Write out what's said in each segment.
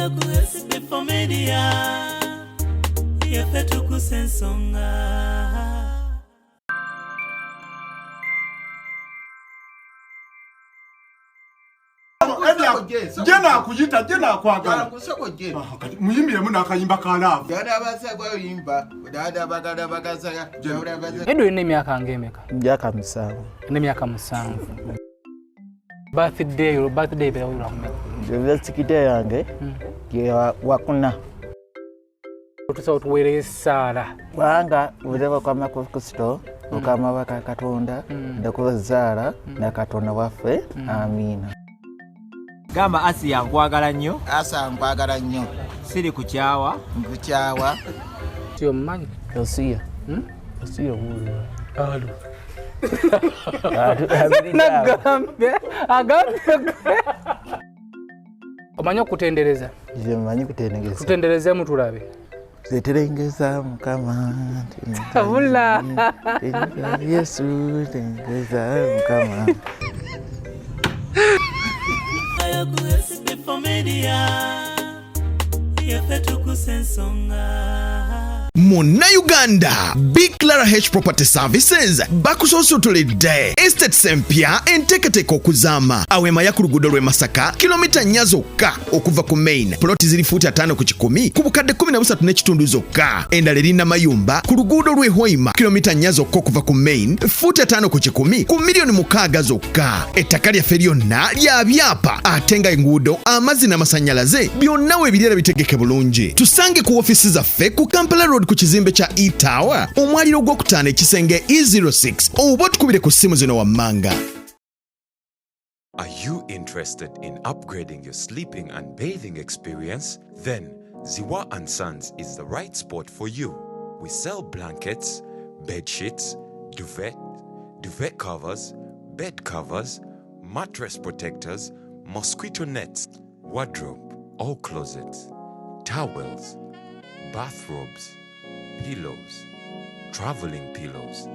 Ku SB4 Media yaffe tukusa ensonga. Jena akuyita, jena akwagala. Muyimbiremu n'akayimba ka laavu. Edo olina emyaka ng'emeka? Myaka 7. Olina emyaka 7. Birthday, olwo birthday ebeera lwa kumeka? Birthday yange ye wakuna. Otusaba otuweereyo essaala. Kubanga obulaba kwa Kristo, Mukama wa Katonda, ndakuzaala na Katonda waffe, amiina. Gamba Asiya nkwagala nnyo. Asa nkwagala nnyo. Siri kukyawa. Nkukyawa. Si omumanyi? Osiya. Osiya owulira. Alo. Nagambye, agambye. Omanyi okutendereza? Nze mmanyi kutendereza. Tutenderezemu tulabe. Zeterengeza Mukama. Tabula. Yesu tengereza Mukama. Ku SB4 Media yaffe tukusa ensonga. Munnayuganda, Big Clara H Property Services bakusoosottoledde estates empya enteekateeka okuzaama awemaya ku luguudo lw'e Masaka, kilomita 4 zokka okuva ku main. Ploti ziri fuuti 50 ku 100 ku bukadde 13.5 zokka. Endala eri Namayumba ku luguudo lw'e Hoima, kilomita 4 zokka okuva ku main, fuuti 50 ku 100 ku miliyoni 6 zokka. Ettaka lyaffe lyonna lya byapa, ate nga enguudo, amazzi n'amasannyalaze byonna weebiri era bitegeke bulungi. Tusange ku woofiisi zaffe ku Kampala Road ku kizimbe kya E-Tower, omwaliro ogwokutaano, ekisenge E06, oba otukubire ku ssimu zino wammanga. Are you interested in upgrading your sleeping and bathing experience? Then Ziwa and Sons is the right spot for you. We sell blankets, bed sheets, duvet, duvet covers, bed covers, mattress protectors, mosquito nets, wardrobe or closets, towels, bathrobes, pillows, traveling pillows,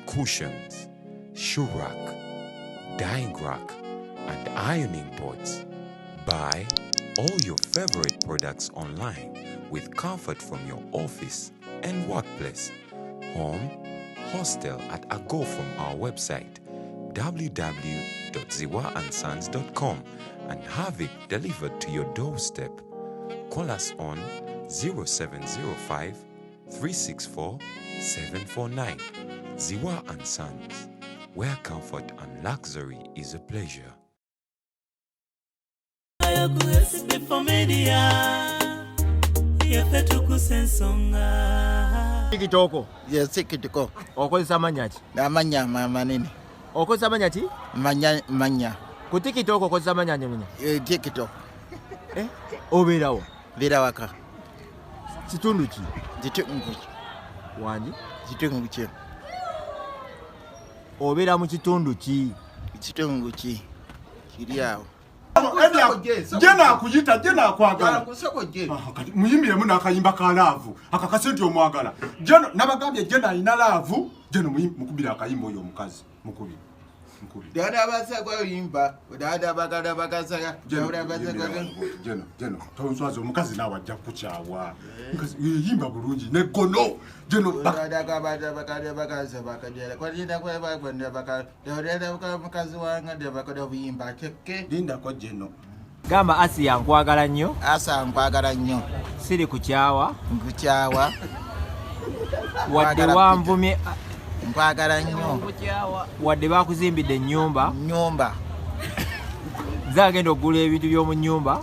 cushions, shoe rack, dyeing rack, and ironing boards. Buy all your favorite products online with comfort from your office and workplace, home, hostel at a go from our website www.ziwaandsons.com and have it delivered to your doorstep. Call us on 0705 364 749. Ziwa and Sons, where comfort and luxury is a pleasure. Ku SB4 Media yaffe tukusa ensonga. Tikitoko. Yes, TikTok. Okozesa mannya ki? Amannya amanene. Okozesa mannya ki? Manya manya. Ku TikTok okozesa mannya nyonya? TikTok. Obeerawo? Beera waka. Kitundu ki? Kitundu. Wangi? Kitundu ki? Obeera mu kitundu ki? Kitundu ki? Kiri awo. Jena akuyita, jena akwagala. Muyimbiremu n'akayimba ka laavu akakase nti omwagala. Jeno nabagambye jena alina laavu. Jeno mukubire akayimba oyo omukazi. Mukubire. Jeno, jeno, tonswaza omukazi naawe ajja kukukyawa. Mukazi, yimba bulungi neggono. Jeno, lindako jeno. Gamba Asiya nkwagala nnyo. Asa nkwagala nnyo. Siri kukyawa. Nkukyawa. Wadde wanvumye. Nkwagala nnyo. Wadde bakuzimbidde ennyumba. Nnyumba. Nze agenda okugula ebintu by'omu nnyumba.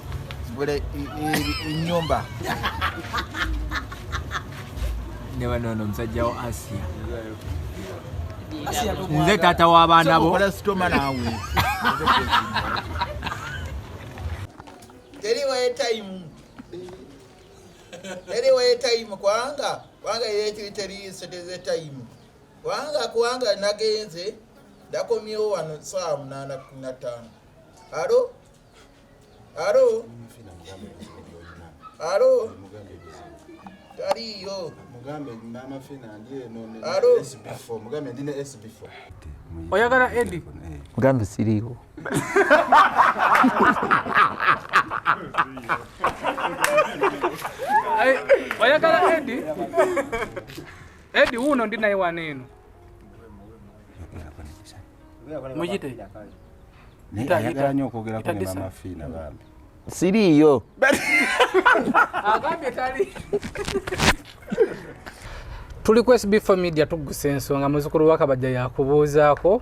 Gula ennyumba. Ne bano ono omusajja wa Asiya. Nze taata w'abaana bo. Okola sitoma naawe. Teriwayo time. Teriwayo time kubanga kubanga teri sente time. Kubanga kubanga nagenze ndakomyewo wano ssaawa 8:15. Alo? Alo? Alo? Taliiyo. Mugambe Mama Fina ndi eno ne Alo? SB4. Mugambe ndi ne SB4. Oyagala Eddie? Mugambe siriiwo. Oyagala Edi? Edi wuuno ndi naye wano eno. Muyite. Ayagala nnyo okwogerako ne Mama Fiina bambi. Siriiyo. Agambye tali. Tuli ku SB4 Media tuggusa ensonga, muzzukulu wa Kabajja yakubuuzaako.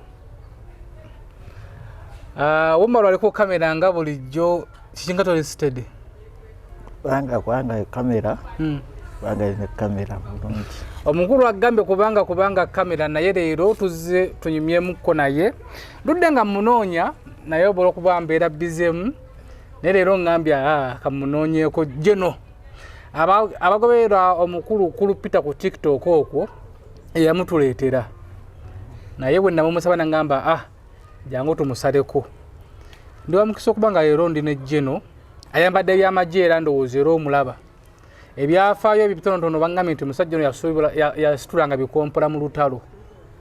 Wumala ali ku kamera nga bulijjo, kikinga toli steady. Kubanga kamera. Kubanga ne kamera bulungi. Omukulu agambye kubanga kamera, naye leero tuzze tunyumyemuko naye. Ludde nga munoonya naye oba olw'okuba mbeera bizemu, naye leero ngambye kamunoonyeeko Geno. Abagoberera omukulu Kulu Peter ku TikTok okwo eyamutuleetera, naye bwe namumusaba nangamba jangu tumusaleko. Ndi wa mukisa okuba nga leero ndi ne Geno, ayambadde ebyamagye era ndowooza era omulaba. Ebyafaayo ebyo bitonotono bangambye nti omusajja ono yasitulanga bikompola mu lutalo.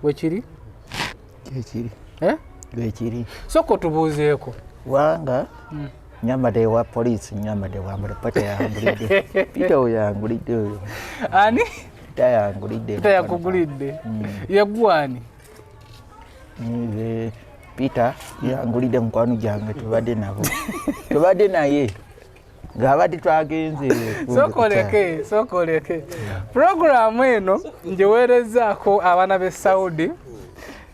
Wekiri? Wekiri. Wekiri. Sooka otubuuzeeko. Wanga nyambadde wa poliisi, nyambadde wambadde pata yangulidde. Peter oyo yangulidde oyo. Ani? Peter yangulidde. Peter yakugulidde. Yeggwani? Peter yangulidde mukwano gyange, tubadde nabo. Tubadde naye. Ng'abadde twagenze. Sooka oleke. Puroguraamu eno ngiweerezaako abaana b'e Saudi,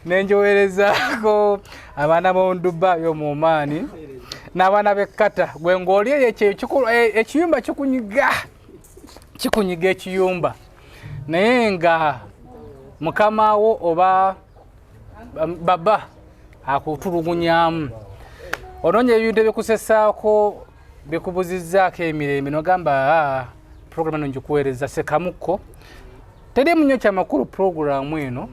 nengiweerezaako abaana b'omu Dubai omu Oman, n'abaana b'e Qatar. Gwe ng'oli eyo ekiyumba kikunyiga ekiyumba, naye nga mukama wo oba baba akutulugunyamu, onoonya ebintu ebikusesaako bikubuzizzaako emirembe, nogamba puroguramu eno ngikuweereza sekamukko. Teri munyo kyamakulu puroguramu eno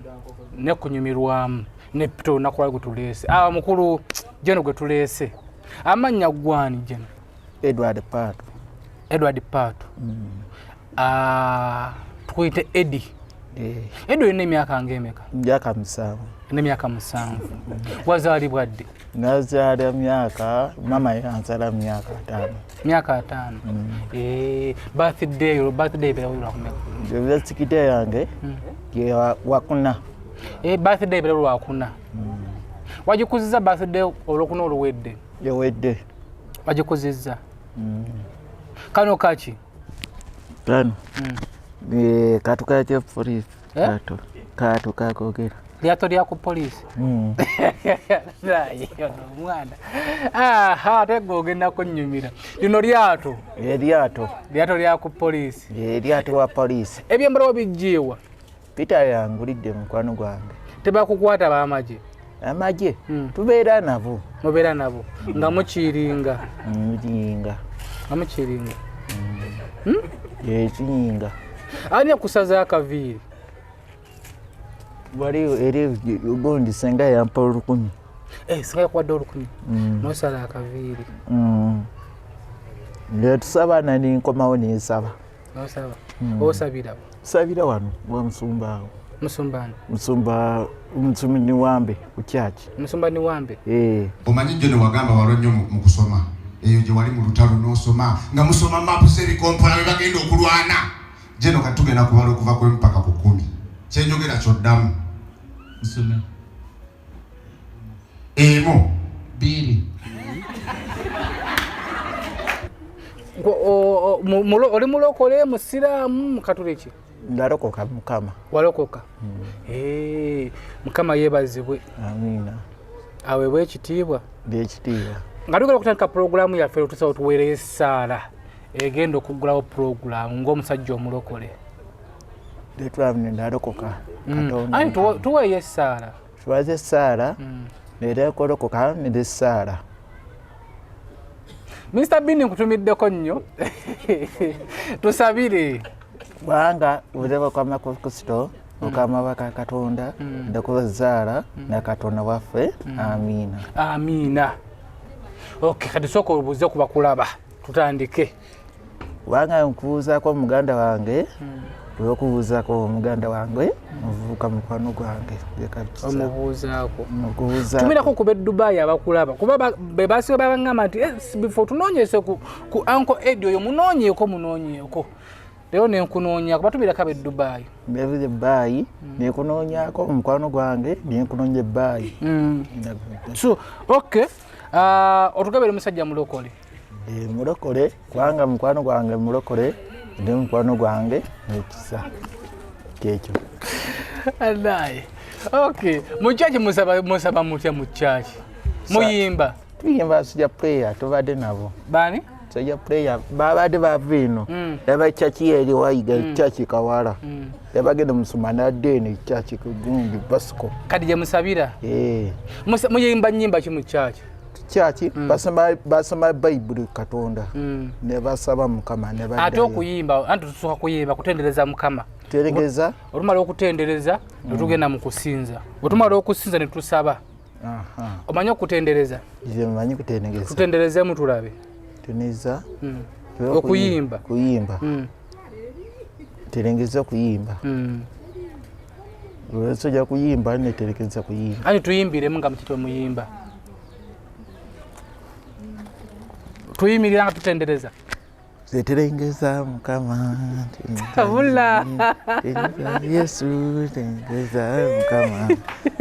nekunyumirwamu ne Peter olunaku lwali gwe tuleese. Mukulu Geno gwe tuleese, amannya gwani Geno? Edward Pato. Edward Pato. Tukuyite Edi. Edi, olina emyaka ng'emeka? Myaka 7. Olina emyaka 7. Wazaalibwa ddi? Nazaala myaka, mama yanzala myaka 50. Myaka 50. Birthday, birthday ebeera lwakumeka? Birthday yange ye wakuna. Birthday ebeera lwakuna. Wagikuzizza birthday olwokuna oluwedde? Ewedde. Wagikuzizza. Kano kaki? Kano katu kakye poliisi. Kato kakogera. Lyato lya ku poliisi. Ono omwana ate gwe ogenda kunnyumira. Lino lyato? Eryato. Lyato lya ku poliisi. Eryato wa poliisi. Ebyambalo bijjiiwa? Peter yangulidde, mukwano gwange. Tebakukwata bamagye? Amagye tubeera nabo. Mubeera nabo nga mukiringa? Mukiyinga. Nga mukiringa. Ekiyinga. Ani akusaza akaviiri? Wali eri gundi senga yampa 1000. Singa yakuwadde 1000 nosala akaviiri? Tusaba naninkomawo nensaba. Nosaba. Osabira? Sabira wano wa musumba awo. Musumbani? Musumba musumba niwambe ku kyaki. Musumba niwambe. Omanyi jjo ne wagamba walo nnyo mu kusoma eyo gye wali mu lutalo n'osoma nga musoma mapu z'ebikompola bwe bagenda okulwana. Jeno kati tugenda kubala okuva ku mpaka ku 10. Kyenjogera kyoddamu. Nsome. 1. 2. Oli mulokole, musiraamu, mukatuliki? Ndalokoka Mukama. Walokoka. Mukama yeebazibwe. Amiina. Aweebwe ekitiibwa. Byekitiibwa. Nga tugenda okutandika pulogulaamu yaffe, tusaba tuweereyo essaala egenda okuggulawo pulogulaamu ng'omusajja omulokole. Tetwamne ndalokoka. Katonda. Ayi, tuweeyo essaala. Tubaze essaala leero ekolokoka nere essaala. Mr Bini, nkutumiddeko nnyo, tusabire. Kubanga obulaba kwama Kristo mukama wa Katonda ndakuzaala na Katonda waffe, amiina. Amiina. Ok, kati sooka obuuze ku bakulaba, tutandike. Kubanga nkubuuzaako muganda wange. Olwokubuuzaako muganda wange muvubuka mukwano gwange omubuuzaako tumirako kuba e Dubai abakulaba kuba be basiba baŋŋamba nti before tunoonyese ku Uncle Eddie oyo munoonyeeko munoonyeeko leero nenkunoonyako batumirako ab'e Dubai. Dubai nekunoonyako omukwano gwange nenkunoonya ebbayi. So okay, otugabire musajja mulokole. Mulokole kubanga mukwano gwange mulokole ndi mukwano gwange nekisa kyekyo. Alayi, okay, mu church musaba musaba mutya? Mu church muyimba? Tuyimba Soldier Prayer, tubadde nabo. Bani? Soldier Prayer babadde bava eno eba church eri wayiga church Kawala yabagenda musoma nadde eno church kugundi Basco. Kati gye musabira muyimba nyimba ki mu church? Church basoma Bayibuli, Katonda ne basaba Mukama ne Ate baddayo. Okuyimba anti tusooka kuyimba kutendereza Mukama. Terengeza. Olumala okutendereza netugenda mu kusinza, bwe tumala okusinza ne tusaba. Omanyi okutendereza? Nze manyi kutendereza. Tutenderezemu tulabe. Teneza. Okuyimba. Kuyimba. Terengeza kuyimba. Olwensojja kuyimba neterekeza kuyimba. Anti tuyimbiremu nga mukitwe muyimba, tuyimirira nga tutendereza. Zeterengeza Mukama. Tabula. Yesu tengeza Mukama,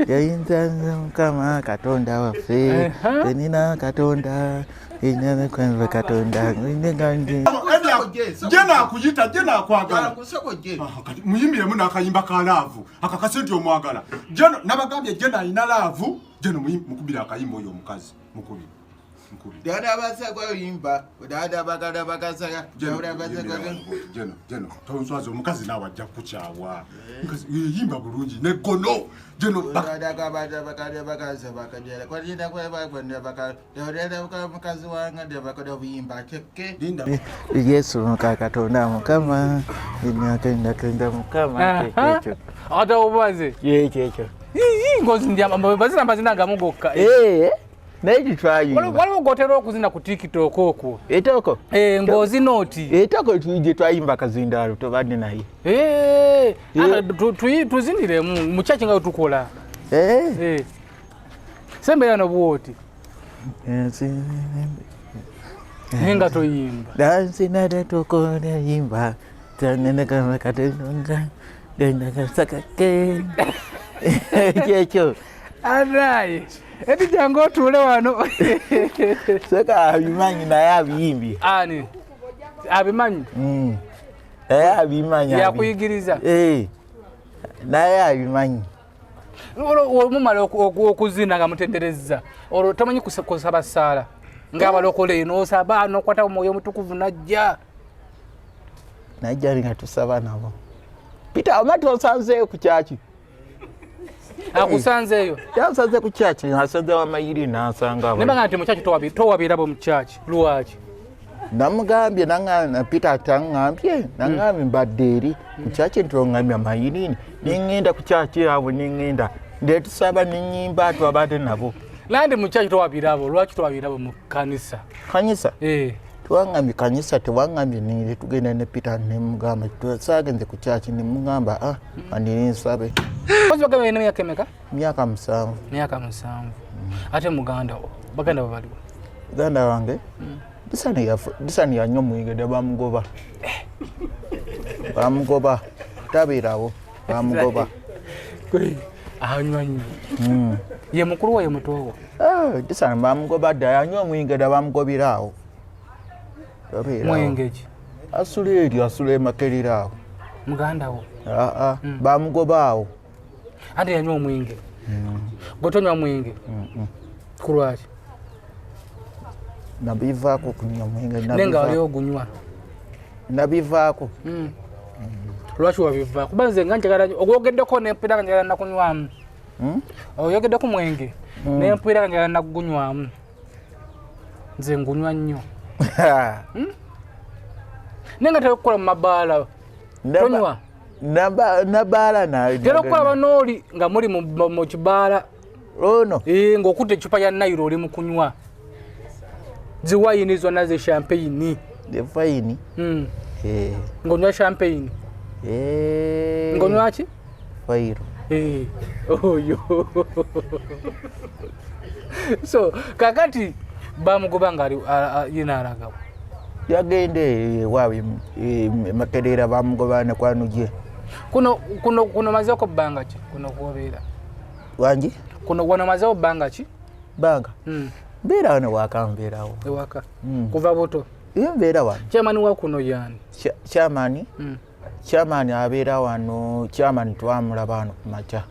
yayinza Mukama Katonda waffe. Tenina Katonda inanakwembe Katonda. Jeno akuyita, Jeno akwagala. Kati muyimbiremu n'akayimba ka love akakase nti omwagala. Jeno nabagambye Jeno alina love. Jeno mukubira akayimba oyo omukazi, mukubire, mukubire. Jeno, Jeno, Jeno, tonswaza omukazi naawe ajja kukukyawa. Mukazi, yimba bulungi negono Jeno. Mukazi wange Linda. Yesu muka Katonda Mukama inakenda Mukama ekyo. Ate obubaze. Ekyo ekyo. Ngozi bazina amazina gamu gokka. Naye kitwayimba. Waliwo gotera okuzina ku TikTok okwo. Etoko. Ng'ozina oti. Etoko gye twayimba kazindaalo tobadde naye. Tuziniremu mu kyaki nga wetukola. Sembeera nobwoti naye nga toyimba. Dansinadatokonayimba tanenekatonga kyekyo. Anaye eti jangu otuule wano. Seka abimanyi naye abiyimbye. Ani abimanyi? Naye abimanyi. Yakuyigiriza? Naye abimanyi. Olwo mumala okuzina nga mutendereza, olwo tomanyi kusaba ssaala ng'abalokole, n'osaba n'okwata omwoyo omutukuvu najja? Najja nga tusaba nabo. Peter oma tosanzeeyo ku kyaki? Akusanzeeyo? Yansanze ku kyaki, asanze wamayiri nansanga. Naye baga nti mu kyaki towa birabo mu kyaki, lwaki? Namugambye naŋŋamba Peter taŋŋambye, naŋŋambye mbadde eri ku kyaki nti oŋŋambye amayirini neŋŋenda ku kyaki abo neŋŋenda ndetusaba nenyimba twabadde nabo. Nandi mu kyaki towa birabo, lwaki towa birabo mu kanisa? Kanisa tewaŋŋambye, kanisa tewaŋŋambye nire tugenda ne Peter nemugamba saagenze ku kyaki nemugamba ah andire nsabe. Kozi bagamba ina myaka emeka? Myaka 7. Myaka 7. Ate muganda wo, baganda bo baliwo? Muganda wange Disani yanywa omwenge bamugoba, bamugoba, tabeerawo, bamugoba. Anywa nnyo? Ye mukulu wo, ye muto wo? Disani bamugoba dda, yanywa omwenge dda, bamugobera awo. Tabeerawo. Mwenge ki? Asula eri, asula emakerera awo. Muganda wo? Aa, bamugoba awo. Ate yanywa omwenge, gwe tonywa mwenge, ku lwaki? Nabivaako okunywa omwenge. Naye nga wali ogunywa? Nabivaako. Lwaki wabiva? Kuba nze nga njagala nnyo ogwogeddeko nempulira nga njagala nakunywamu. Oyogeddeko mwenge nempulira nga njagala nakugunywamu, nze ngunywa nnyo. Naye nga tera okukola mu mabaala, tonywa? Nabaala naye. Tera okukola banooli nga muli mu kibaala. Ono. Ng'okutta eccupa ya nayiro oli mu kunywa ziwayini zonna ze champagne. Fine. Ng'onywa champagne. Ng'onywaki? Fayiro. Oyo. So kakati bamugoba nga yina alagawa. Yagenda ewaabwe Makerera, bamugoba ne kwanuje. Kuno mazeeko bbanga ki? Kuno kwobeera. Wangi? Kuno wano mazeewo bbanga ki? Bbanga? Mbeera wano waka, mbeerawo. Ewaka? Kuva buto? Iyo mbeera wano. Chairman wa kuno yaani? Chairman? Chairman abeera wano, chairman twamulaba wano ku makya.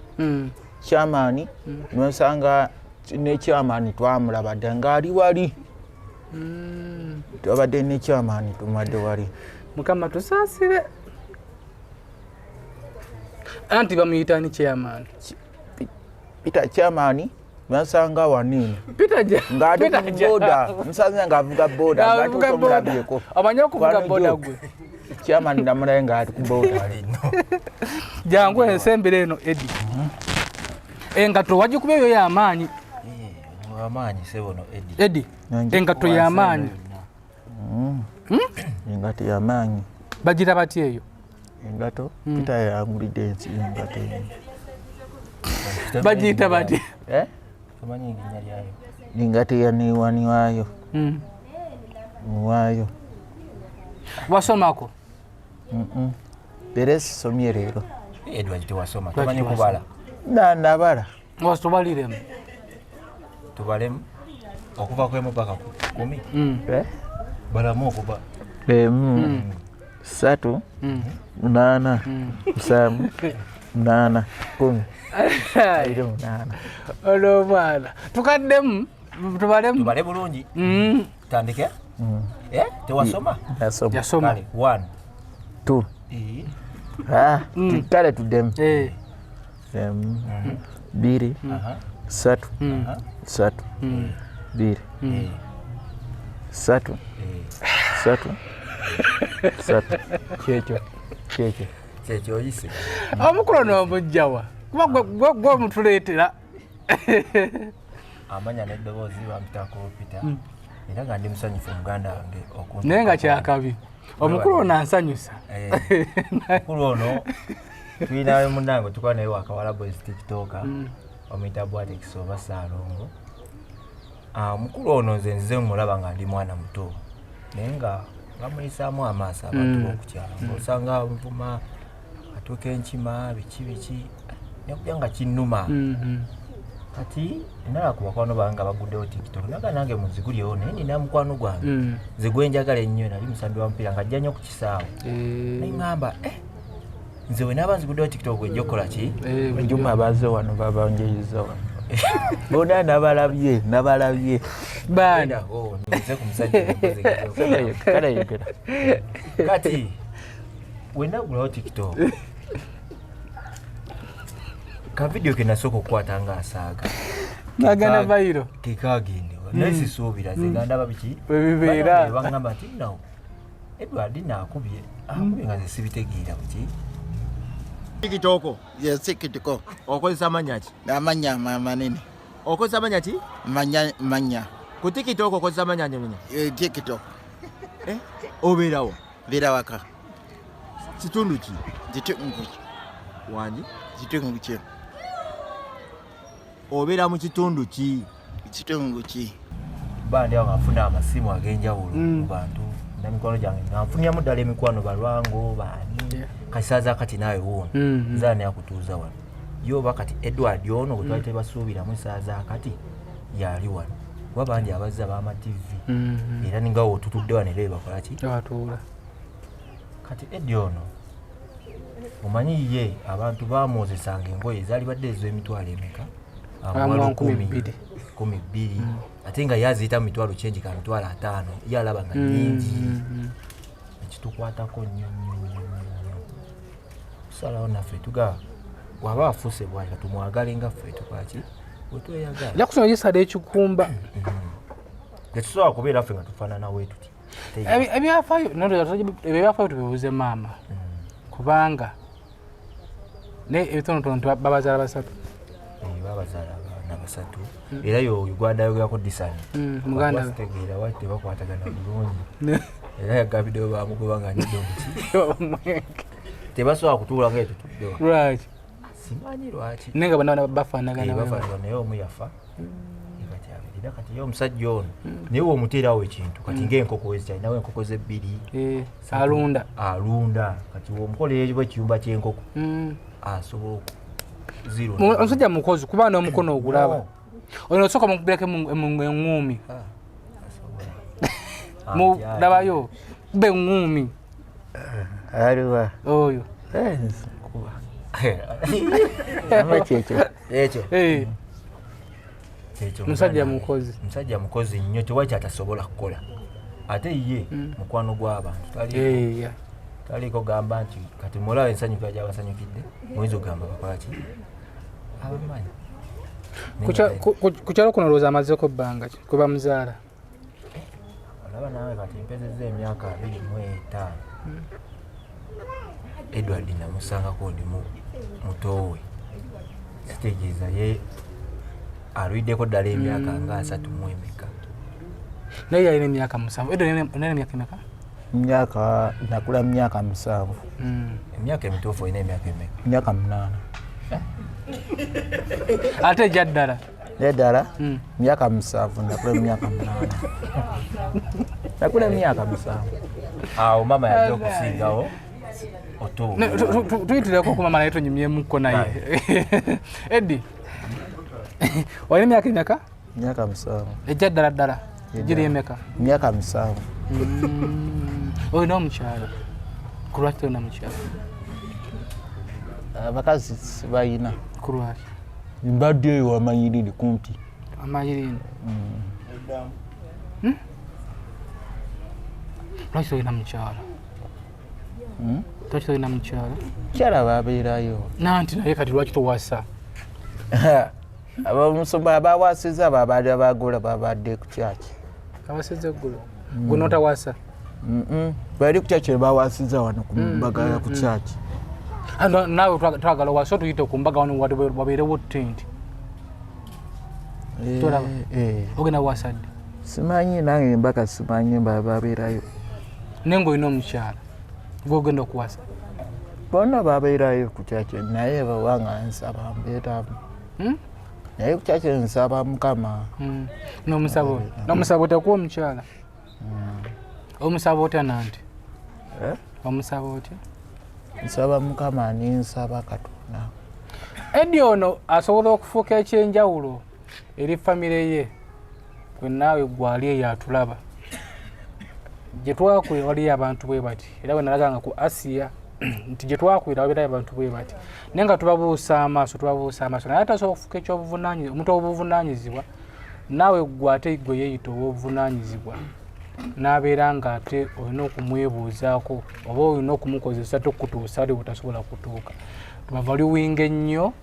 Chairman, nosanga ne chairman twamulaba dda ng'ali wali. Twabadde ne chairman tumadde wali. Mukama tusaasire. Anti bamuyita ni chairman? Peter chairman nasanga wano. Peter ja. Ng'ali ku boda, nsanze ng'avuga boda, Ng'avuga boda. Omanyi okuvuga boda gwe? Chairman namulaye ng'ali ku boda. Jangu ensembere eno Eddie. Engatto wagikuba eyo y'amaanyi. Amaanyi ssebo no Eddie. Eddie, engatto y'amaanyi. Engatto y'amaanyi. Bagira batya eyo? Engatto Peter yangulidde ensi engatto eno. Bagiyita batya? Tomanyi erinnya lyayo. Engatto ya niwaniwayo. Niwaayo. Wasomako? Leero sisomye leero. Edward tewasoma, tomanyi kubala. Nabala. Wasubaliremu. Tubalemu okuva ku emu paka ku 10. Balamu okuva. Emu, 3, 8, 7, 8, 10. 8. Olwo omwana. Tukaddemu, tubalemu. Tubale bulungi. Tandike? Tewasoma? Yasoma. Kale, 1. 2. Kale tuddemu. 2, 3, 3, 2, 3, 3, 3. Kyekyo. Kyekyo. Kyekyo oyise. Omukulu n'omujjawa. Kuba gwe omutuleetera. Amanya n'eddoboozi bampitako Peter. Era nga ndi musanyufu muganda wange okuntuuka. Naye nga kyakabi. Omukulu ono ansanyusa. Omukulu ono tulinayo munnange tukola naye wakawala boys TikToker. Bamuyita Bwatex oba Ssaalongo. Omukulu ono nze nzize mmulaba nga ndi mwana muto. Naye nga bamuyisaamu amaaso abantu b'oku kyalo. Ng'osanga nvuma, atuuka enkima, biki biki. Nekujja nga kinnuma. Kati nalaba ku bakwano bange nga baguddewo TikTok. Naga nange munzigulyewo naye nina mukwano gwange. Nze gwe njagala ennyo nali musambi wa mupiira ng'ajja nnyo ku kisaawe. Ne ŋŋamba, nze bwe naaba nziguddewo TikTok gwe nja okukola ki? Juma bazze wano babanjiriza wano. Bonna nabalabye, nabalabye. Baani? Nze ku musajja Kale yogera. Kati we nagulawo TikTok. Ka video ke nasooka okukwata ng'asaaga. Nagana bayiro. Kekagendewa. Naye sisuubira nze nga ndaba biki? Bwe bibeera. Baŋŋamba nti nno Edward naakubye. Akubye nga nze sibitegeera buki. TikTok. Yes, TikTok. Okozesa amannya ki? Amannya amanene. Okozesa amannya ki? Manya. Ku TikTok okozesa amannya nyonya? TikTok. Obeerawo? Mbeera waka. Kitundu ki? Kitundu ki? Wangi? Kitundu ki? Obeera mu kitundu ki? Kitundu ki? Bandi awo nga nfuna amasimu ag'enjawulo mu bantu na mikwano gyange nga nfunyamu ddala emikwano balwango baani kasaaza kati naawe wuuno nze ani akutuuza wano ye oba kati Edward ono gwe twali tebasuubiramu essaaza kati yali wano kuba bangi abazza bama TV era ninga wo tutudde wano era bakola ki batuula. Kati Eddie ono omanyi ye abantu bamwozesanga engoye ezaali badde ez'emitwalo emeka? Amuwa 12,000. 12,000. Ate nga yaziyita mu mitwalo kyengi ka mitwalo 5 ye alaba nga nnyingi. Ekitukwatako nnyo nnyo nnyo nnyo. Tusalawo naffe tuga waba afuuse bw'ati tumwagale nga ffe tukola ki? Bwe tweyagala. Nja kusoma ekisala ekikumba. Tetusobola kubeera ffe nga tufaanana we tuti. Ebyafaayo ebyafaayo tubibuuze maama. Kubanga ne ebitonotono babazaala basatu. Babazaala abaana basatu. Era yo Uganda yogerako Disani. Muganda we. Tegeera wali tebakwatagana bulungi. Era yagambiddewo bamugoba nga anyudde omuti. Omwenge. Tebasobola kutuula nga etutuddewa. Lwaki? Simanyi lwaki. Naye nga bana bafaanagana. Bafaanagana naye omu yafa. Kati abirira kati ye omusajja ono naye w'omuteerawo ekintu kati ng'enkoko wezikyalinawo enkoko ze bbiri. Alunda. Alunda kati w'omukolera ekiyumba ky'enkoko asobola okuzirunda. Omusajja mukozi kuba n'omukono ogulaba. Ono osooka mukubirako eŋŋuumi. Mulabayo kuba eŋŋuumi. Aliwa. Oyo. Kuba. Ekyo. Ekyo. Musajja mukozi. Musajja mukozi nnyo tewali kyatasobola kukola. Ate ye mukwano gw'abantu. Taliiko gamba nti kati mulaba ensanyuka gy'abasanyukidde muyinza okugamba bakola ki? Abamanyi. Ku kyalo kuno olowooza amazeeko bbanga ki kwe bamuzaala? Olaba naawe kati mpezezza emyaka 25. Edward namusangako ndi muto we. Kitegeeza ye alwiddeko ddala emyaka nga 30 mu emeka. Naye yalina emyaka 7. Edward olina emyaka emeka? Myaka nakula myaka 7. Emyaka emituufu olina emyaka emeka? Myaka 8. Ate ejja ddala? Eddala myaka 7 nakula myaka 8. Nakula myaka 7. Awo mama yajja okusingawo. Tuyitireko ku mama naye tunyumyemuko naye. Eddy olina emyaka emeka? Myaka 7. Ejja ddala ddala giri emeka? Myaka 7. Olina omukyala? Ku lwaki tolina mukyala? Abakazi sibayina. Ku lwaki? Mbadde eyo amayiriri kumpi. Amayiriri? Lwaki tolina mukyala? Lwaki tolina mukyala? Mukyala babeerayo. Nanti naye kati lwaki towasa? Abamusumba abawasiza babadde bagula babadde ku kyaki. Abasiza eggulo? Gwe n'otawasa? Bali ku kyaki bawasiza wano ku mbaga ya ku kyaki. Naawe twagala owase otuyite ku mbaga wano wabeerewo tenti. Tolaba? Ogenda wasa ddi? Simanyi nange embaga simanyi babeerayo. Naye ng'olina omukyala gw'ogenda okuwasa? Bonna babeerayo ku kyaki naye bawanga nsaba mbeeramu. Naye ku kyaki nsaba Mukama. N'omusaba otya kuwa omukyala? Omusaba otya nanti? Omusaba otya? Nsaba Mukama nensaba Katonda. Eddy ono asobola okufuuka ekyenjawulo eri famire ye gwe naawe gwali eyo atulaba. Gye twakulira waliyo abantu bwe bati era bwe nalaganga ku Asia nti gye twakulira wabeerayo abantu bwe bati naye nga tubabuusa amaaso naye ate asobola okufuuka ekyobuvunaanyizibwa omuntu ow'obuvunaanyizibwa naawe gwe ate gwe yeeyita ow'obuvunaanyizibwa n'abeera ng'ate olina okumwebuuzaako oba olina okumukozesa tokutuusa ali butasobola kutuuka. Tubavaluwinga ennyo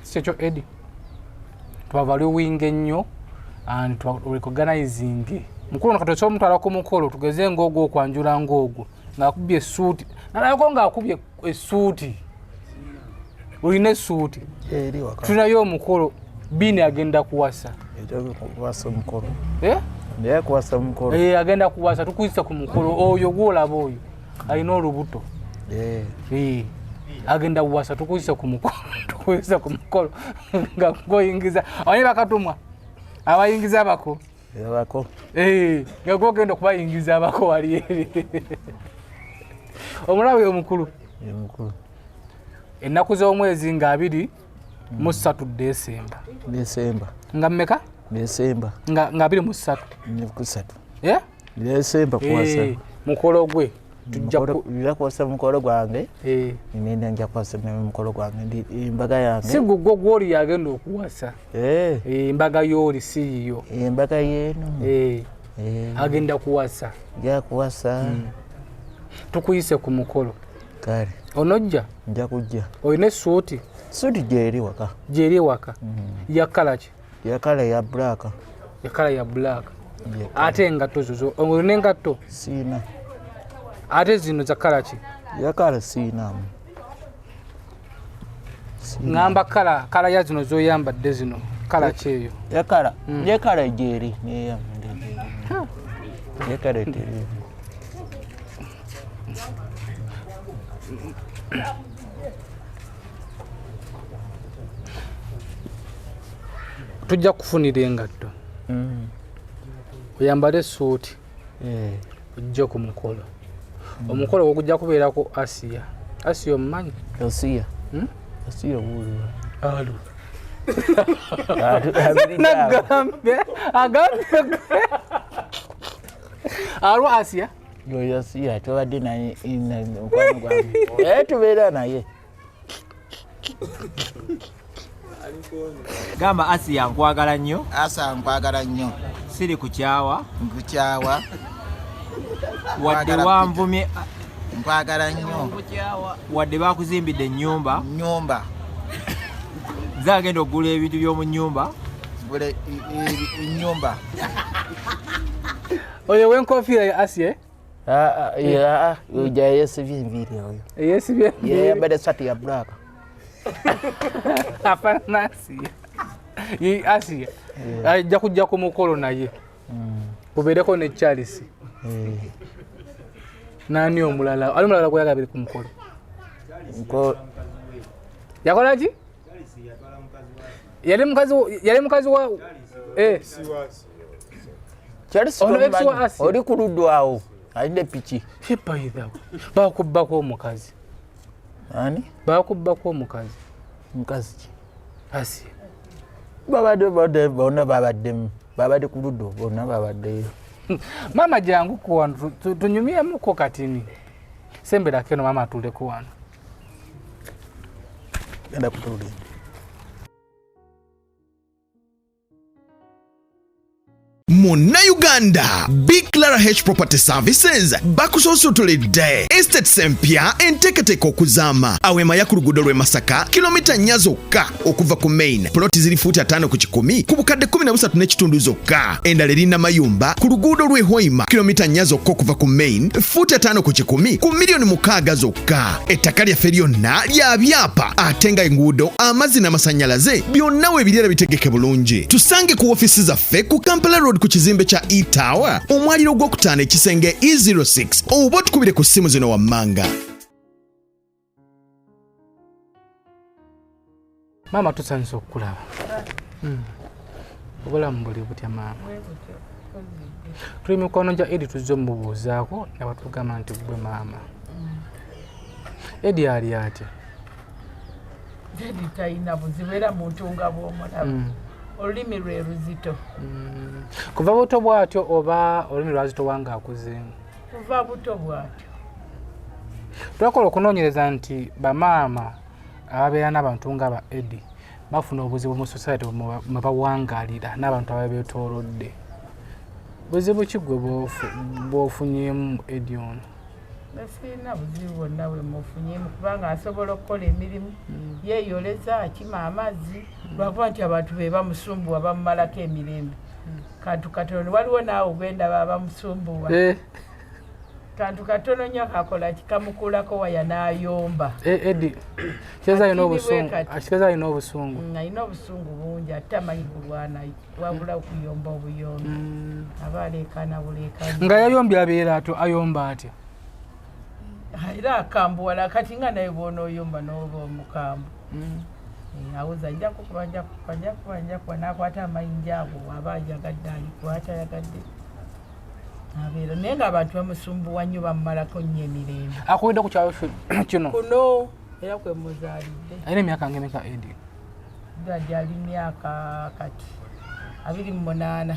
si kyekyo Eddy? Tubavaluwinga ennyo and recognizing. Mukulu ono kati osobola omutwala ku mukolo tugeze ng'ogwo okwanjula ng'ogwo ng'akubye essuuti nalabako ng'akubye essuuti olina essuuti tulinayo omukolo Bini agenda kuwasa. Kuwasa omukolo. Kuwasa omukolo. Agenda kuwasa tukuyise ku mukolo oyo gw'olaba oyo alina olubuto. Agenda kuwasa tukuyise ku mukolo tukuyise ku mukolo nga goyingiza abaye bakatumwa abayingiza abako. Abako. Nga gwogenda okubayingiza abako wali eri. Omulabe omukulu. Omukulu. Ennaku z'omwezi nga 23 Desemba. Desemba. Nga mmeka? Desemba. Nga 23. 23. Desemba kuwasa. Mukolo gwe. Tujja kuwasa mukolo gwange. Nenda nja kuwasa mukolo gwange embaga yange. Si gugwo gw'oli yagenda okuwasa. Embaga y'oli si yiyo. Embaga y'eno. Agenda kuwasa. Nja kuwasa. Tukuyise ku mukolo. Kale. Onojja? Nja kujja. Olina essuuti? Suuti gyeri waka. Gyeri waka. Ya kkala ki? Ya kkala ya black. Ya kkala ya black. Ate engatto zo olina engatto? Siina. Ate zino za kkala ki? Ya kkala siina. Ngamba kkala, kkala ya zino z'oyambadde zino. Kkala ki eyo? Ya kkala. Ya kkala gyeri. Ya kkala gyeri. Tujja kufunira engatto. Oyambale essuuti. Ojje ku mukolo. Omukolo gwo gujja kubeerako Asiya. Asiya omumanyi? Asiya. Hmm? Asiya wuulira. Alu. Nagambye agambye alwa Asiya. Yoyo Asiya tubadde naye mukwano gwange. Naye tubeera naye. Gamba Asiya nkwagala nnyo. Asiya nkwagala nnyo. Siri kukyawa. Nkukyawa. Wadde wanvumye. Nkwagala nnyo. Wadde bakuzimbidde ennyumba. Nnyumba. Nze agenda okugula ebintu by'omu nnyumba. Gula ennyumba. Oyo w'enkofiira ye Asiya? Oyo yeesibye enviiri oyo. Yeesibye enviiri. Yeyambadde essaati ya black. Afaanana Asiya. Ye Asiya. Ajja kujja ku mukolo naye. Kubeereko ne Charles. N'ani omulala? Ali omulala gw'oyagala abeere ku mukolo? Yakola ki? Yali mukazi wa Charles Ono ex wa Asiya. Oli ku ludda awo alina epiki. By the way, bakubbako omukazi. Ani? Bakubbako omukazi. Mukazi ki? Asiya. Babadde bonna babaddemu. Babadde ku ludda bonna babaddeyo. Maama jangu ku wano tunyumyemuko katini. Semberako eno maama atuuleko wano. Genda kutuula. Munnayuganda, Big Clara H Property Services bakusoosottoledde estates empya enteekateeka okuzaama awemaya ku luguudo lw'e Masaka kilomita 4 zokka okuva ku main. Poloti ziri fuuti 5 ku 100 ku bukadde 13.5 zokka. Endala eri Namayumba ku luguudo lw'e Hoima kilomita 4 zokka okuva ku main, fuuti 5 ku 100 ku miliyoni 6 zokka. Ettaka lyaffe lyonna lya byapa ate nga enguudo, amazzi n'amasannyalaze byonna weebiri era bitegeke bulungi. Tusange ku woofiisi zaffe ku Kampala Road ku kizimbe kya E-Tower omwaliro gwokutaano ekisenge E06 oba otukubire ku ssimu zino wammanga. Maama tusanyusa okukulaba. Obulamu buli butya maama? Tuli mikono gya Edi tuzze omubuuzaako nga batugamba nti gwe maama. Edi ali atya? Edi talina buzibu era muntu nga bw'omulaba. Olulimi lwe luzito. Kuva buto bw'atyo oba olulimi lwazitowa ng'akuzeemu? Kuva buto bw'atyo. Twakola okunoonyereza nti bamaama ababeera n'abantu nga ba Edi bafuna obuzibu mu society mwe bawangalira n'abantu ababeetoolodde. Buzibu ki gwe bw'ofunyeemu Edi ono? Sirina buzibu bwonna bwe mufunyeemu kubanga asobola okukola emirimu, yeeyoleza, akima amazzi, lwakuba nti abantu be bamusumbuwa bamumalako emirembe. Kantu katono waliwo naawe ogwendaba abamusumbuwa. Kantu katono nnyo kakola kikamukulako waya n'ayomba. Edi kitegeeza alina obusungu. Kitegeeza alina obusungu. Alina obusungu bungi ate amanyi kulwana wabula okuyomba obuyombi. Aba aleekaana buleekaana. Nga yayombye abeera atyo ayomba atya? Era akambuwala kati nga naye bw'onooyomba n'oba omukambwe. Awoza nja kukuba nja kukuba nja kukuba nja kukuba n'akwata amayinja ago aba ayagadde alikuba atayagadde. Abeera naye ng'abantu bamusumbuwa nnyo bamumalako nnyo emirembe. Akuwidde ku kyalo kino? Kuno era kwe muzaalidde. Alina emyaka ng'emeka Edi? Edward ali myaka kati 28.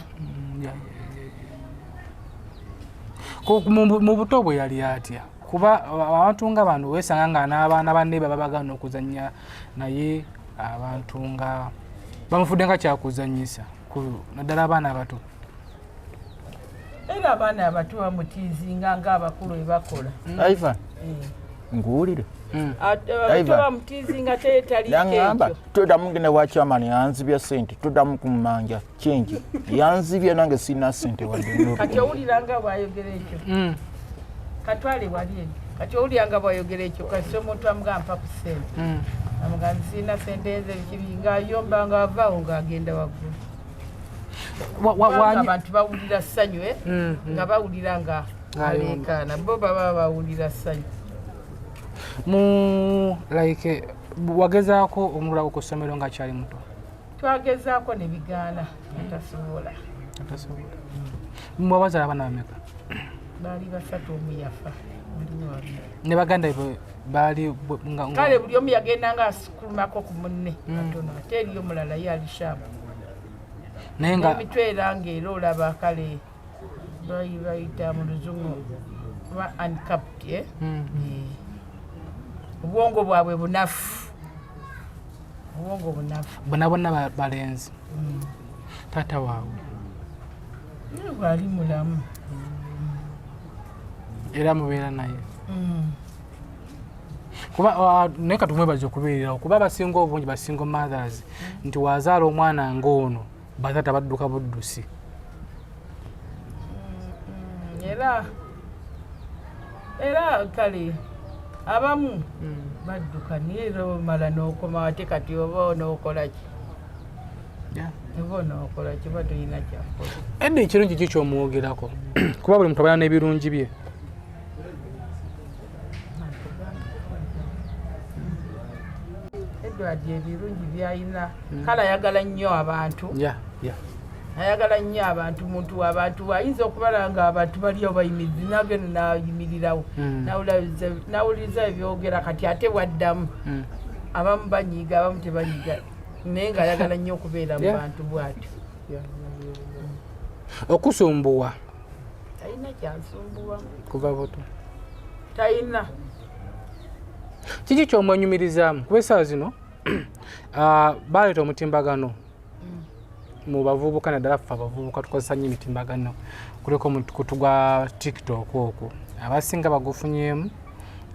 Mu buto bwe yali atya? Kuba abantu nga bano weesanga nga n'abaana banne baba bagaana okuzannya naye abantu nga bamufudde nga kyakuzannyisa naddala abaana abato. Era abaana abato bamutiizinga ng'abakulu bwe bakola. Ivan, nkuwulire. Abato bamutiizinga teyetaliiko Yangamba ekyo. tuddamu ngenda wa chairman yanzibye ssente tuddamu kummanja change yanzibye nange sirina ssente wadde. Kati owulira nga bw'ayogera ekyo. Katwale wali eno. Kati owulira nga bw'ayogera ekyo kasi omuntu amugamba mpa ku ssente. Amugamba sirina ssente nze biki ng'ayomba ng'avaawo ng'agenda waggulu. Abantu bawulira ssanyu nga bawulira nga aleekaana bo baba bawulira ssanyu. Mu like wagezaako omulala ku ssomero nga akyali muto? Twagezaako ne bigaana, atasobola. Atasobola. Mwabazaala abaana bameka? Baali basatu, omu yafa, mulimu babiri. Ne baganda be baali nga Kale buli omu yagendanga asukulumako ku munne katono, ate eriyo omulala ye ali sharp. Naye nga emitwe era ng'era olaba kale bayita mu luzungu ba uncapped, eh? Obwongo bwabwe bunafu, obwongo bunafu. Bonna bonna balenzi? Taata waabwe? Naye bwali mulamu. Era mubeera naye? Kuba naye katumwebaza okubeererawo, kuba abasinga obungi ba single mothers nti wazaala omwana ng'ono bataata badduka buddusi. Era kale abamu badduka, naye era omala n'okoma ate kati oba onookola ki? Oba onookola ki oba tolina kyakukola? Edda ekirungi ki kyomwogerako? Kuba buli muntu abeera n'ebirungi bye. Edward ebirungi byalina, kale ayagala nnyo abantu. Ayagala nnyo abantu, muntu w'abantu. Ayinza okubala nga abantu baliyo bayimiridde, nagenda nayimirirawo, nawuliriza ebyogera. Kati ate bwaddamu, abamu banyiiga, abamu tebanyiiga, naye ng'ayagala nnyo okubeera mu bantu bw'atyo. Okusumbuwa? Talina kyansumbuwamu. Kuva buto? Talina. Kiki kyomwenyumirizaamu? Kuba essaawa zino baleeta omutimbagano mu bavubuka, naddala ffe abavubuka tukozesa nnyo emitimbagano. Kuliko omukutu gwa TikTok okwo, abasinga bagufunyeemu,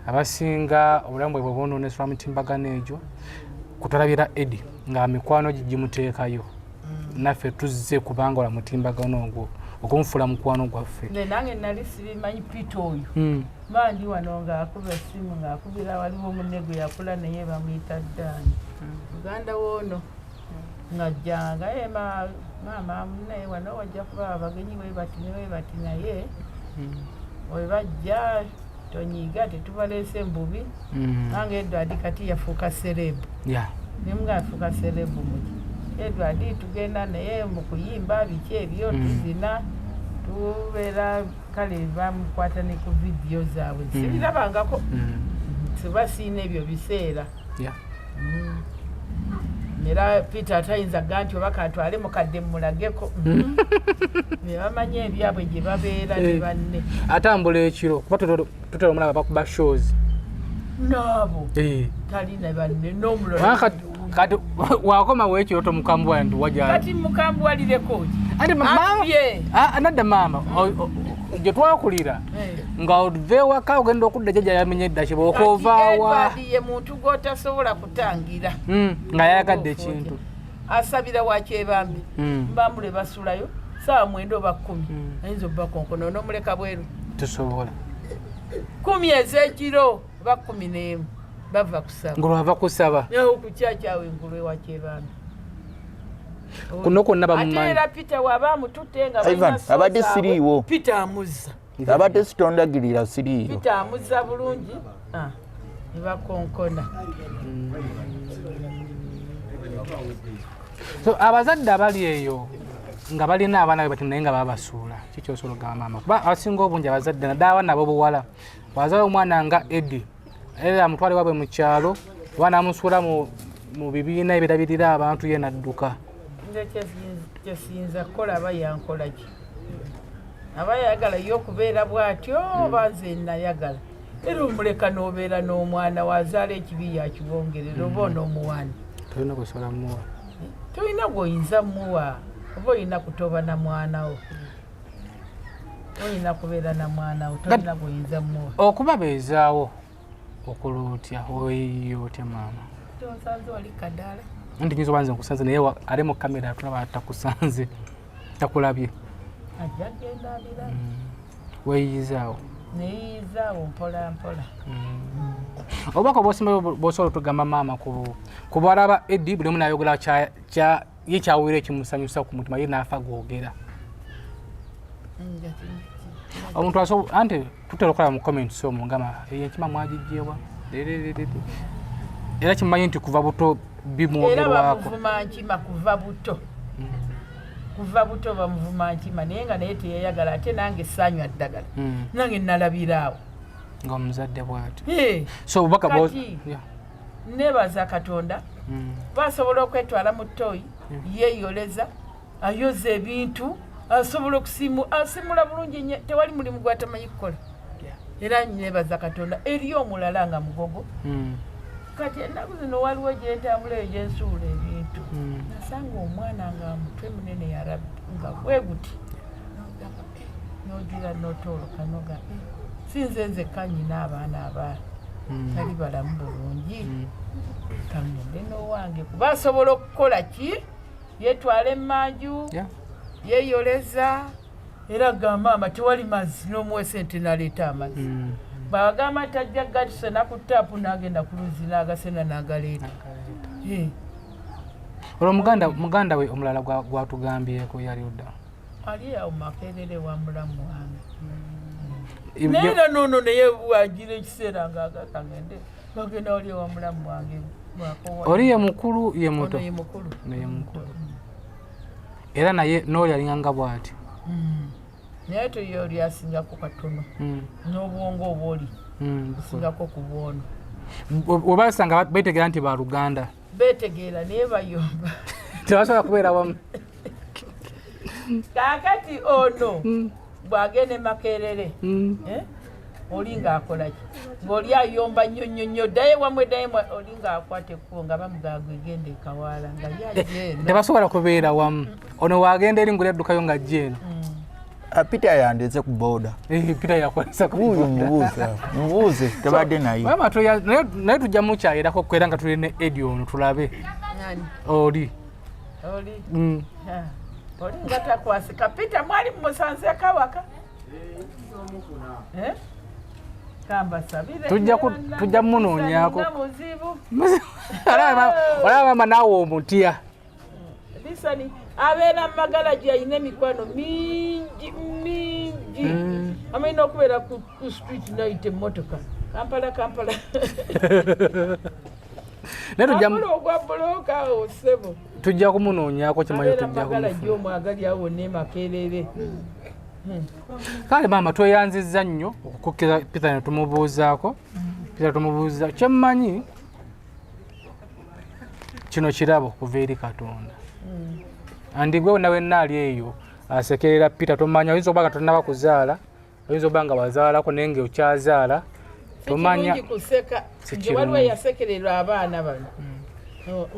abasinga obulamu bwe bwebwononesebwa mitimbagano egyo. Kutulabira Edi nga mikwano gye gimuteekayo, naffe tuzze kubanga ola mutimbagano ogwo okumufuula mukwano gwaffe. Nze nange nali sibimanyi Peter oyo. Mba ndi wano ng'akuba essimu, ng'akubira, waliwo munne gwe yakula naye bamuyita Ddaani, muganda woono, ng'ajjanga, "Eh, maama munnaye wano wajja kuba abagenyi we bati ne we bati, naye we bajja tonyiiga, tetubaleese mbubi." Nange Edward kati yafuuka celeb. Nemuga afuuka celeb muki? Edward tugenda naye mu kuyimba, biki ebyo, tuzina, tubeera kale bamukwata ne ku vidiyo zaabwe. Sibirabangako, siba siina ebyo biseera. Era Peter atayinza ga nti oba kantwale mukadde mmulageko, ne bamanya ebyabwe gye babeera ne banne. Atambula ekiro? Kuba tutera omulaba bakuba shows. Naabo talina banne n'omulala. Kati wakomawo ekiro tomukambuwala nti wajja? Kati mukambuwalireko ki? Anti maama, nadda maama, gye twakulira nga ova ewaka ogenda okudda jjajja yamenye edda kibooko ovaawa. Edward ye muntu gw'otasobola kutangira. Nga yayagadde ekintu. Asabira wakyebambi, mbambule basulayo saawa 9 oba 10, ayinza obbakonkono n'omuleka bweru. Tusobola. 10 ez'ekiro oba 11 bava kusaba. Ngolwava kusaba. Okukyakyawe engulu ewakyebambi. Kuno kwonna Ate bamumanyi. era Peter waba amututte nga Ivan, balina show abadde zaabwe, siriiwo. Peter amuzza. Abadde sitondagirira, siriiyo. Peter amuzza bulungi, ne bakonkona. So abazadde abali eyo nga balina abaana be bati naye nga babasuula, kikyosobola okugamba maama? Kuba abasinga obungi abazadde naddala abaana ab'obuwala, bwazaala omwana nga Edi, era amutwale waabwe mu kyalo oba namusuula mu bibiina ebirabirira abantu, ye nadduka. Nze kyesiyinza kukola, aba yankola ki? Aba yayagala ye okubeera bw'atyo, oba nze nayagala? Era omuleka n'obeera n'omwana, wazaala ekibi yakiwongerera, oba onoomuwaana? Tolina kusobola muwa. Tolina gweoyinza muwa, oba olina kutoba na mwana wo, olina kubeera na mwana wo, tolina gweoyinza muwa. Okubabeezaawo okola otya? Oyiyo otya maama? Tonsanze wali kadaala. Nti nyinza oba nze nkusanze, naye ali mu kamera atulaba takusanze, takulabye. Ajja genda abira. Weeyiyizaawo? Neyiyizaawo mpola mpola. Obubaka obwosembayo bwosobola otugamba maama ku balaba Edi, buli omu nayogera ye kyawulira ekimusanyusa ku mutima, ye naafa googera. Omuntu anti tutera okulaba mu comments omwo ngamba eyo enkima mwagijjewa. Era kimanyi nti kuva buto bimwogerwako. Era bamuvuma nkima kuva buto. Kuva buto bamuvuma nkima naye nga naye teyayagala ate nange saanywa ddagala. Nange nalabiraawo. Nga omuzadde bw'atyo. So obubaka kati nebaza Katonda. Basobola okwetwala mu ttooyi, yeeyoleza, ayoza ebintu, asobola asimula bulungi nnyo, tewali mulimu gw'atamanyi kukola. Era nebaza Katonda eri omulala nga mugogo. Kati ennaku zino waliwo gyentambula eyo gyensuula ebintu. Nasanga omwana nga mutwe munene ya Rabbi nga bwe guti. N'ogira n'otooloka noga. Si nze nzekka nnyina abaana abaana. Tali balamu bulungi. Kangende n'owange kuba asobola okukola ki? Yeetwala emmanju, yeeyoleza. Era agamba maama tewali mazzi n'omuwa ssente n'aleeta amazzi. Bw'agamba nti ajja gatusena ku ttaapu n'agenda ku luzzi n'agasena n'agaleeta. Olwo muganda we omulala gwatugambyeko yali odda? Ali awo Makerere wa mulamu wange. Naye era noono naye wagira ekiseera ng'agakangende bagenda wali ewa mulamu wange. Oli ye mukulu ye muto? Ono ye mukulu. Ono ye mukulu. Era naye n'oli alinga nga bw'ati. Naye tuyo oli asingako katono. N'obwongo oba oli busingako ku bwono. Oba basanga beetegeera nti baluganda. Beetegeera naye bayomba. Tebasobola kubeera wamu. Kaakati ono bw'agenda e Makerere, oli ng'akola ki? Ng'oli ayomba nnyo nnyo nnyo, ddayo wamwe ddayo oli ng'akwata ekkubo nga bamugamba gwe genda e Kawaala nga ye ajja eno. Tebasobola kubeera wamu. Ono w'agenda eri nguli addukayo ng'ajja eno. Peter yandeze ku boda. Peter yakozesa ku boda. Mubuuze tebadde naye. Maama naye tujja mukyayirako kwera nga tuli ne Eddie ono tulabe. Oli. Oli. Oli nga takwasika. Peter mwali mumusanzeeko awaka? Kambasabire. Tujja munoonyaako. Olaba maama naawe omutya. Lisani abeera mu magalagi alina emikwano mingi mingi. Amalina okubeera ku street night emmotoka. Kampala Kampala. Naye ogwa bulooka awo ssebo. Tujja kumunoonyaako kimanyi tujja kumufuna. Abeera mu magalagi omwagali awo ne Makerere. Kale maama tweyanzizza nnyo okukkiriza Peter ne tumubuuzaako. Peter tumubuuza kyemmanyi kino kirabo kuva eri Katonda. Andi gwe nawe naali eyo asekerera Peter tomanya oyinza okuba nga tonnaba kuzaala, oyinza okuba nga wazaalako naye nga okyazaala tomanya. Sikirungi kuseka. Nze waliwo eyasekererwa abaana bano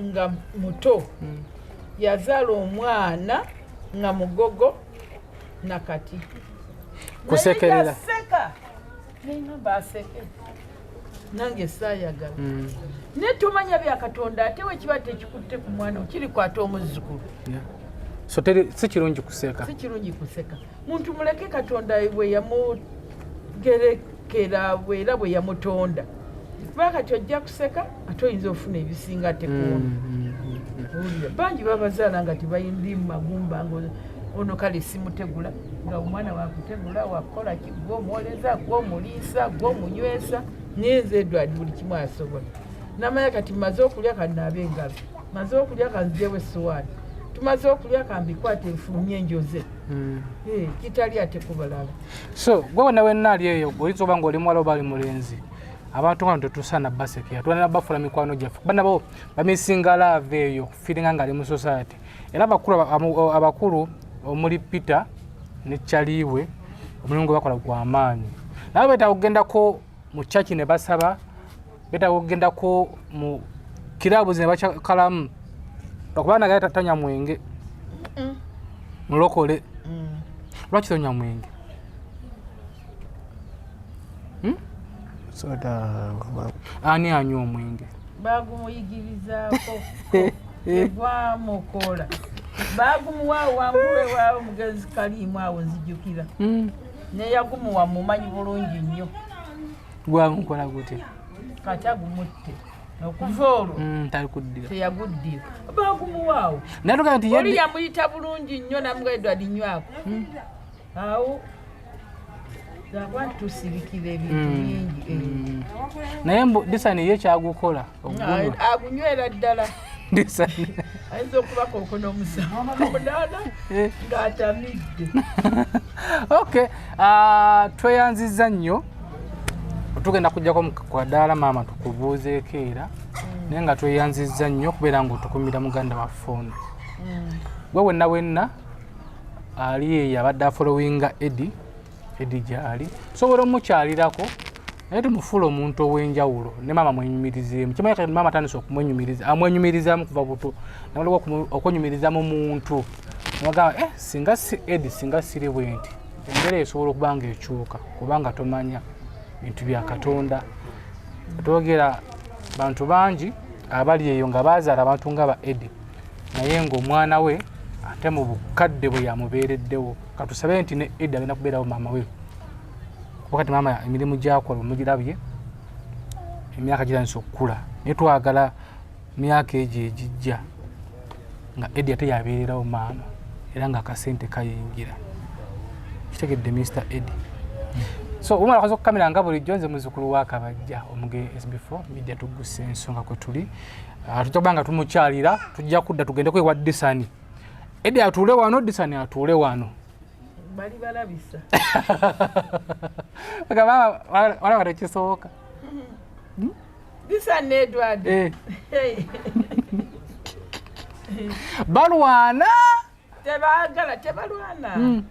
nga muto. Yazaala omwana nga mugogo nakati. Kusekerera. Seka. Nengamba aseke. Nange saayagala. Naye tomanya bya Katonda ate we kiba tekikutte ku mwana kirikwata omuzzukulu. So si kirungi kuseka. Si kirungi kuseka. Muntu muleke Katonda bwe yamugerekera era bwe yamutonda. Kuba kati ojja kuseka ate oyinza ofuna ebisinga tekuona. Bangi babazaala nga tebayindi mu magumba ono kale simutegula nga omwana wakutegula wakukola ki gw'omwoleza gw'omuliisa gw'omunywesa naye nze Edward buli kimu asobola. Namanya kati mmaze okulya kannaabe engalo, mmaze okulya kanzijewo essowaani, tumaze okulya kambikwate nfulumye enjoze. Kitali ate kubalala. So gwe wena wenna ali eyo oyinza oba ng'oli muwala oba ali mulenzi, abantu nga tetusaana basekera, tulina bafuula mikwano gyaffe kuba nabo bamisinga love eyo firinga ng'ali mu society. Era abakulu omuli Peter ne Chaliwe omulimu gwe bakola gwa maanyi. Nabo beetaaga okugendako mu church ne basaba, beetaaga okugendako mu kirabu ne bakyakalamu. Lwakuba nagaye tanywa mwenge. Mulokole. Lwaki tonywa mwenge? Soda. Ani anywa omwenge? Bagumuyigirizaako. Tegwamukola. Bagumuwa wangulu waawo omugenzi Kalimu awo nzijukira. Naye yagumuwa mumanyi bulungi nnyo. Gwamukola gutya? Kati agumutte. Okuva olwo talikuddira. Teyaguddira. Bagumuwaawo. Naye tugamba nti oli yamuyita bulungi nnyo n'amugamba Edward nywako. Awo. Lwakuba nti tusirikira ebintu bingi. Naye mbu Disani ye kyagukola ogunywa. Agunywera ddala. Disani ayinza okuba kokono 7 ng'atamidde. Okay, tweyanzizza nnyo. Tugenda kujjako kwadaala maama tukubuuzeeko era naye nga tweyanzizza nnyo okubeera ng'otukumira muganda waffe ono. Gwe wenna wenna ali eyo abadde afollowinga Eddie, Eddie gy'ali sobola omukyalirako naye tumufuula omuntu ow'enjawulo ne maama mwenyumirizeemu. Kimanyi kati maama atandise okumwenyumiriza, amwenyumirizaamu kuva buto nawaliwo okwenyumiriza mu muntu nogamba singa si Eddie singa siri bwe nti embeera esobola okuba nga ekyuka kubanga tomanya bintu bya Katonda. Twogera bantu bangi abali eyo nga bazaala abantu nga ba Eddie naye ng'omwana we ate mu bukadde bwe yamubeereddewo. Katusabe nti ne Eddie agenda kubeerawo maama we kuba kati maama emirimu gy'akola omugirabye emyaka gitandise okukula naye twagala myaka egyo egijja nga Eddie ate yabeererawo maama era nga akasente kayingira. Kitegedde Mr. Eddie. So omala kazo kamera nga bulijjo nze muzukulu wa Kabajja omuge SB4 media tugguse ensonga kwe tuli. Tujja kubanga tumukyalira tujja kudda tugende kwewa Disani. Eddie atuule wano, Disani atuule wano. Bali balabisa. Bagamba wala tekisoboka. Disani Edward. Balwana. Tebaagala, tebalwana.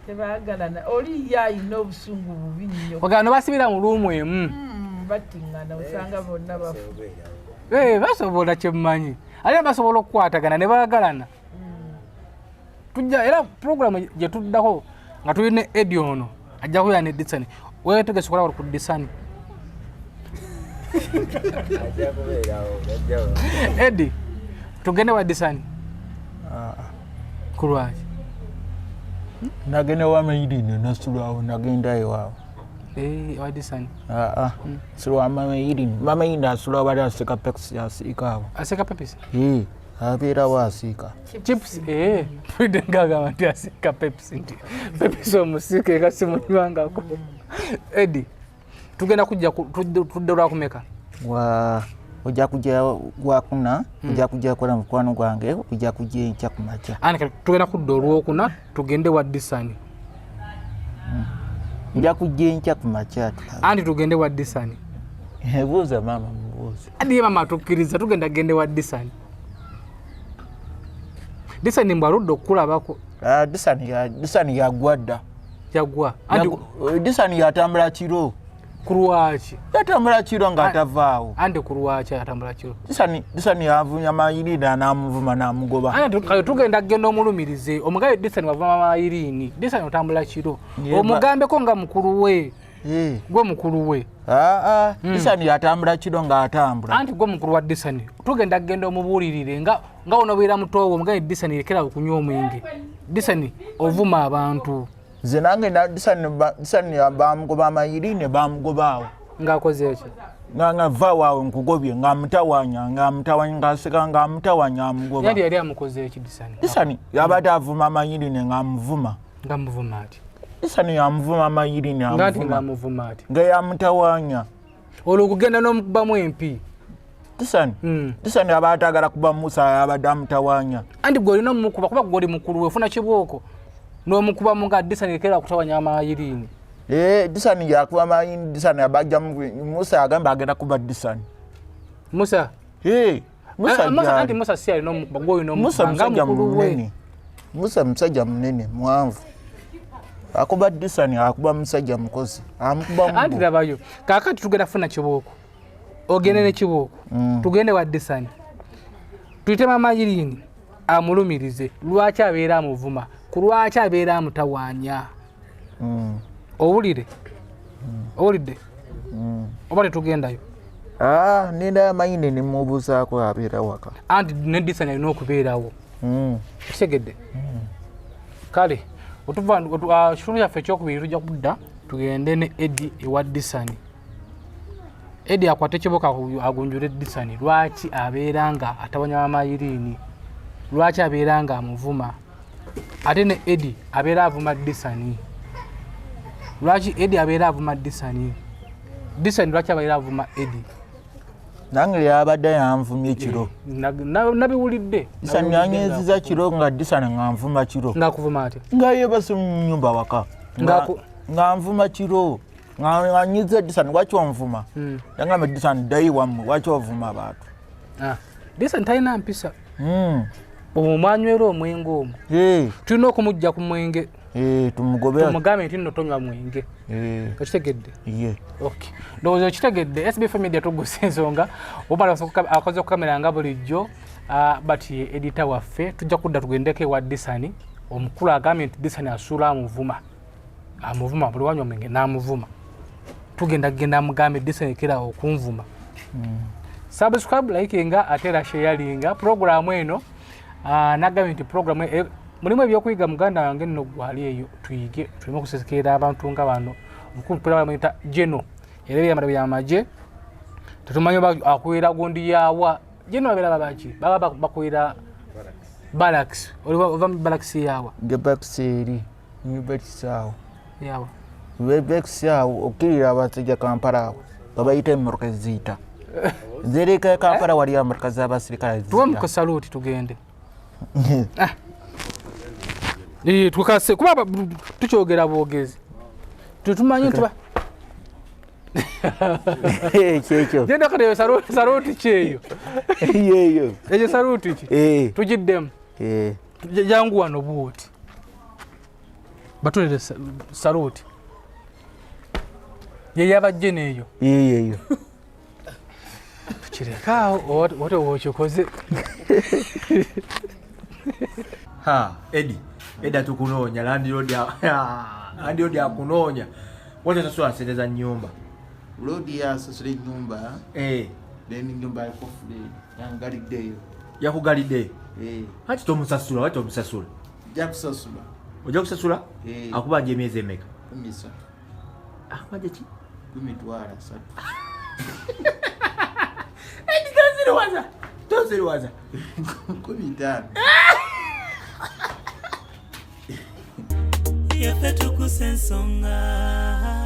Tebaagalana. Oli ye alina obusungu bubi nnyo. Ogano basibira mu luumu emu. Battiŋŋana osanga bonna bafu. Basobola kye mmanyi. Ate basobola okukwatagana ne baagalana. Tujja era pulogulaamu gye tuddako nga tulina Eddie ono ajja kubeera ne Disani. Weetegese okulaba ku Disani. Eddie, tugende wa Disani. Ku lwaki? Nagenda wa Mayirine nasulawo nagenda ewaabwe. Wa Disani. Sula wa Mayirine. Mama asula wali asika pepsi asiika awo. Asika pepsi? Abeerawo asiika. Chips, Mpulidde ng'agamba nti asiika pepsi nti pepsi omusiika eka simunywangako. Eddie, tugenda kujja tudde lwakumeka? Ojja kujja lwakuna, ojja kujja kukola mukwano gwange, ojja kujja enkya ku makya. Ani kati tugenda kudda olwokuna tugende wa Disani. Nja kujja enkya ku makya. Anti tugende wa Disani. Buuza maama mubuuze. Anti ye maama atukkiriza tugenda gende wa Disani. Disani mbw aludde okukulabako. Disani yagwa dda. Yagwa. Disani yatambula kiro. Ku lwaki? Yatambula kiro ng'atavaawo. Andi ku lwaki atambula kiro? Disani yavunya Mayirine n'amuvuma n'amugoba. Anti kale tugenda kugenda omulumirize. Omugabe Disani wavuma Mayirine. Disani otambula kiro. Omugambeko nga mukulu we. Gwe mukulu we. Disani yatambula kiro ng'atambula. Anti gwe mukulu wa Disani. Tugenda kugenda omubuulirire nga onobeera muto wo omugabe Disani lekera okunywa omwenge. Disani ovuma abantu. Nze nange Disani bamugoba Mayirine bamugoba awo. Ng'akoze ki? Nga va waawe nkugobye ng'amutawaanya ng'aseka ng'amutawaanya amugoba. Yali amukoze ki Disani? Disani yabadde avuma Mayirine ng'amuvuma. Ng'amuvuma ati? Disani yamuvuma Mayirine amuvuma. Ng'ati ng'amuvuma ati? Nga yamutawaanya. Olwo okugenda n'omukubamu empi. Disani abadde ayagala kuba Musa abadde amutawaanya. Anti gwe olina omukuba kuba gwe oli mukulu we ofuna kibooko. N'omukubamu nga Disani lekera okutawanya Mayirine. Disani yakuba Mayirine, Disani abajja Musa agamba agenda kuba Disani. Musa? Musa gyali. Anti Musa si alina omukuba, gwe olina omukuba nga mukulu we. Musa musajja munene, muwanvu. Akuba Disani akuba musajja mukozi. Amukuba mugo. Anti labayo, kaakati tugenda kufuna kibooko. Ogende ne kibooko. Tugende wa Disani. Tuyite Maama Mayirine amulumirize lwaki abeera amuvuma, ku lwaki abeera amutawaanya. Owulire? Owulidde? Oba tetugendayo? Nenda Mayirine ne mubuuzaako abeera waka. Anti ne Disani alina okubeerawo. Kitegedde? Kale, ekitundu kyaffe ekyokubiri tujja kudda tugende ne Eddie ewa Disani. Eddie akwate kiboka agunjule Disani lwaki abeera nga atabanya Mayirine, lwaki abeera nga amuvuma, ate ne Eddie abeera avuma Disani. Lwaki Eddie abeera avuma Disani? Disani lwaki abeera avuma Eddie? Nange yabadde yanvumye kiro. Nabiwulidde. Disani yanyeziza kiro nga Disani nga nvuma kiro. Ng'akuvuma atya? Nga yeebase mu nnyumba waka. Nga nvuma kiro. Nga nyiza Disani, lwaki onvuma? Yangamba Disani ddayo wammwe, lwaki ovuma abantu? Disani talina mpisa. Omwo mwanywera omwenge omwo. Tulina okumujja ku mwenge. Tumugobe. Tumugambe nti nno tonywa mwenge. Okitegedde? Ye. Okay. Ndowooza okitegedde. SBF Media tugusa ensonga. Obala akoze ku kamera nga bulijjo, but ye editor waffe. Tujja kudda tugendeko ewa Disani. Omukulu agambye nti Disani asuula amuvuma. Amuvuma buli wanywa omwenge n'amuvuma. Tugenda kugenda amugambe Disani ekera okunvuma. Subscribe, likinga ate era sharinga programu eno. Nagambye nti programu mulimu ebyokuyiga muganda wange nno gwali eyo tuyige tuleme okusekerera abantu nga bano. Omukulu bamuyita Geno, era ebyambalo byamagye tetumanyi oba akwera gundi yawa. Geno babeera babaki? Baba bakwera barracks. Ova mu barracks yawa? Nge barracks eri barracks awo. Yawa. Barracks awo okkirira abasajja Kampala awo babayita emmotoka eziyita zireka Kampala, waliyo emmotoka z'abasirikale. Tuwe muko saluti tugende. Tukase kuba tukyogera bwogezi tetumanyi nti Kyekyo. Genda kati saluti kyeyo. Yeyo. Ekyo saluti ki? Tugiddemu. Jangu wano bwoti batulere saluti yeyabajje neeyo. Yeyo. Tukirekaawo ote wokikoze. Ha, Eddie, Eddie atukunoonya, landlord akunoonya. Wati osasula ssente za nnyumba? Loodi yasasula ennyumba. Then ennyumba yakofule yangaliddeyo. Yakugaliddeyo? Lwaki tomusasula? Lwaki tomusasula? Nja kusasula. Ojja kusasula? Akubanja emyezi emeka? 30. Akubanja ki? 30. Eddie, tonziruwaza. Tonziruwaza. 15. Yaffe tukusa ensonga.